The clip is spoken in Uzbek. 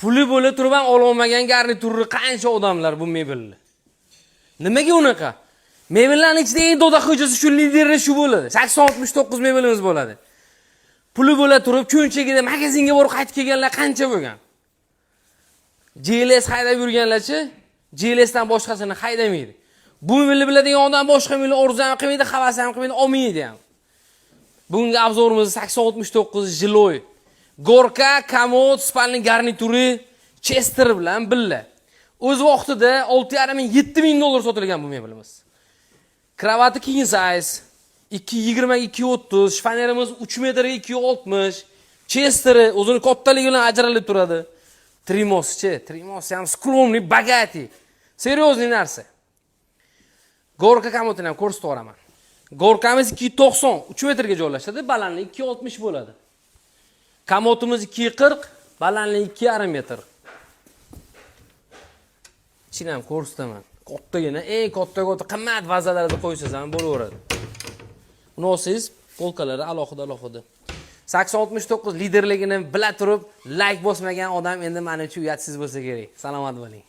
Puli bo'la turib ham ololmagan garniturni qancha odamlar bu mebelni. Nimaga unaqa? Mebellarning ichida eng doda xo'jasi shu lideri shu bo'ladi. 8069 mebelimiz bo'ladi. Puli bo'la turib cho'nchagida magazinga borib qaytib kelganlar qancha bo'lgan? GLS haydab yurganlarchi, GLSdan boshqasini haydamaydi. Bu mebelni biladigan odam boshqa mebelni orzu ham qilmaydi, havas ham qilmaydi, olmaydi ham. Bugungi обзор imiz 8069 жилой. Горка, komod, спальный garnituri Chester bilan birga. O'z vaqtida 6,5 ming, 7 ming dollar sotilgan bu mebelimiz. Кровати king size 2.20 ga 2.30, shfonerimiz 3 metrga 2.60, Chesteri o'zini kattaligi bilan ajralib turadi. Trimoschi, Trimos ham скромный, богатый. Серьезный narsa. Горка komodini ham ko'rsatib yuboraman. Горка miz 2.90, 3 metrga joylashadi, balandligi 2.60 bo'ladi. Komodimiz 2.40, balandligi 2,5 metr. Ichini ham ko'rsataman. Kattagina, eng katta katta qimmat vazalarda qo'ysangiz ham bo'laveradi. Uni olsangiz, полка lari alohida alohida. 8069 liderligini bila turib like bosmagan odam endi menimcha uyatsiz bo'lsa kerak. Salomat bo'ling.